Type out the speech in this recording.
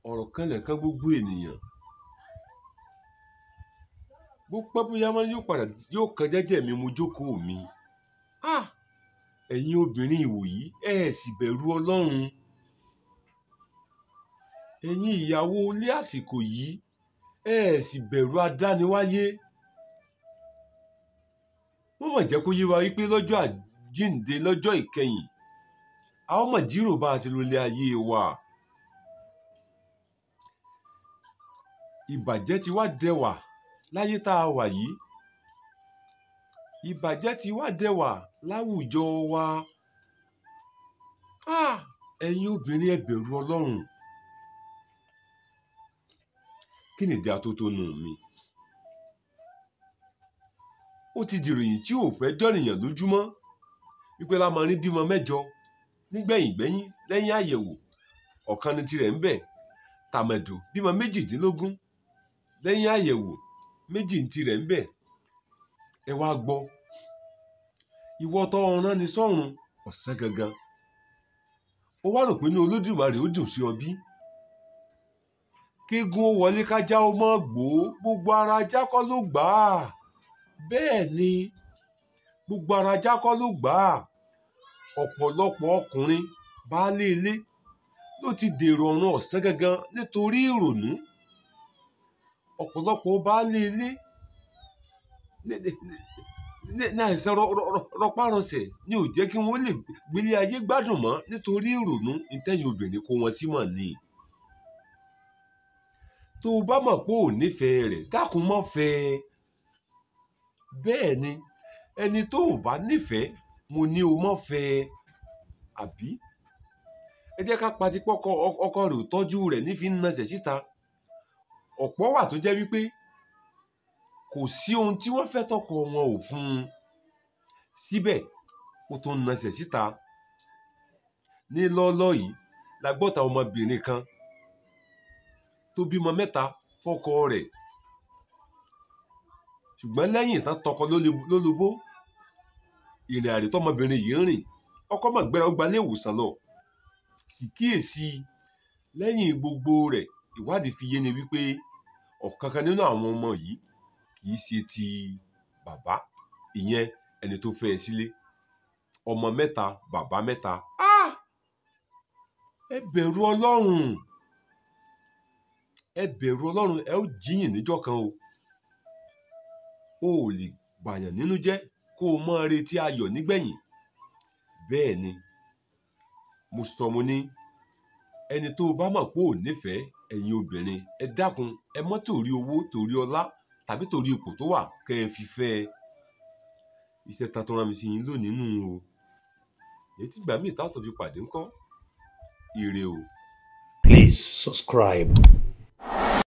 Ọ̀rọ̀ kan lẹ̀kan gbogbo ènìyàn. Bó pẹ́ bóyá wọ́n yóò padà yóò kan jẹ́jẹ́ mi mo jókòó mi. Ẹ̀yin obìnrin ìwòyí, ẹ sì bẹ̀rù Ọlọ́run. Ẹ̀yin ìyàwó ilé àsìkò yìí, ẹ sì bẹ̀rù adániwáyé. Wọ́n mọ̀ jẹ́ kó yé wa wípé lọ́jọ́ àjíǹde, lọ́jọ́ ìkẹyìn, a ó mọ̀ jíròrò bá a ti lo ilé ayé wa. Ìbàjẹ́ ti wá dẹwà láyé tá a wà yìí. Ìbàjẹ́ ti wá dẹwà láwùjọ wa. Ẹ̀yin obìnrin, ẹ bẹ̀rù Ọlọ́run. Kí nìdí atótónu mi? Ó ti dìròyìn tí ò fẹ́ jọ̀nìyàn lójúmọ́ wípé Lámọrin bímọ mẹ́jọ nígbẹ̀yìngbẹ́yín lẹ́yìn àyẹ̀wò, ọ̀kan ní tirẹ̀ ń bẹ. Tàmẹ̀dò bímọ 18 lẹ́yìn àyẹ̀wò, 2 ní tirẹ̀ ń bẹ. Ẹ wá gbọ́, ìwọ tó rán ni sọ́run ọ̀sán gangan, ó wá rò pé inú Olódùmarè ó dùn sí ọ bí? Kégun ó wọlé kájá ó mọ́ gbó, gbogbo ara ajá kọ́ ló gbà á. Bẹ́ẹ̀ ni, gbogbo ara ajá kọ́ ló gbà á. Ọ̀pọ̀lọpọ̀ ọkùnrin baálé ilé ló ti dèrò ọ̀run ọ̀sán gangan nítorí ìrònú. Ọ̀pọ̀lọpọ̀ baálé ilé ní àìsàn rọpárọsẹ̀ ni ò jẹ́ kí wọ́n lè gbélé ayé gbádùn mọ́ nítorí ìrònú. Ìtẹ̀yìn obìnrin kó wọn sí mọ̀ ni. Tó o bá mọ̀ pé ò nífẹ̀ẹ́ rẹ̀, dákun mọ́ fẹ́ ẹ. Bẹ́ẹ̀ ni, ẹni tó o bá nífẹ̀ẹ́, mo ní o mọ́ fẹ́ ẹ. Àbí? Ẹ jẹ́ ká patipọ́ ọkọ rẹ̀ ò tọ́jú rẹ̀ ní fi ń nasẹ̀ síta. Ọ̀pọ̀ wà tó jẹ́ wípé kò sí ohun tí wọ́n fẹ́ tọkọ wọn ò fún un. Síbẹ̀, ó tún ń nasẹ̀ síta. Ní lọ́ọ́lọ́ yìí, la gbọ́ta ọmọbìnrin kan tó bímọ 3 fọ́kọ rẹ̀. Ṣùgbọ́n lẹ́yìn tán tọkọ lólobó, ìrìn àrè tọmọbìnrin yìí ń rìn, ọkọ mọ̀ gbéra ó gbalé ìwòsàn lọ. Sì kíyèsí, lẹ́yìn gbogbo rẹ̀, ìwádìí fi yé ni wípé ọ̀kankan nínú àwọn ọmọ yìí kì í ṣe ti bàbá, ìyẹn ẹni tó fẹ́ ẹ sílé. Ọmọ 3, bàbá 3. Ẹ bẹ̀rù Ọlọ́run. Ẹ bẹ̀rù Ọlọ́run, ẹ ó jíyìn níjọ́ kan o. O ò lè bàyàn nínú jẹ́ kó o mọ́ retí ayọ̀ nígbẹ̀yìn. Bẹ́ẹ̀ ni, mo sọ mo ní, ẹni tó o bá mọ̀ pé ò nífẹ̀ẹ́, ẹ̀yin obìnrin, ẹ dákun, ẹ mọ́ torí owó, torí ọlá tàbí torí ipò tó wà kẹ́ ẹ fi fẹ́ ẹ. Iṣẹ́ ta tó rán mi sí yín lónìí nù o. Èyí tí ìgbà míì tá tó fi pàdé ńkọ́? Ire o. Please subscribe.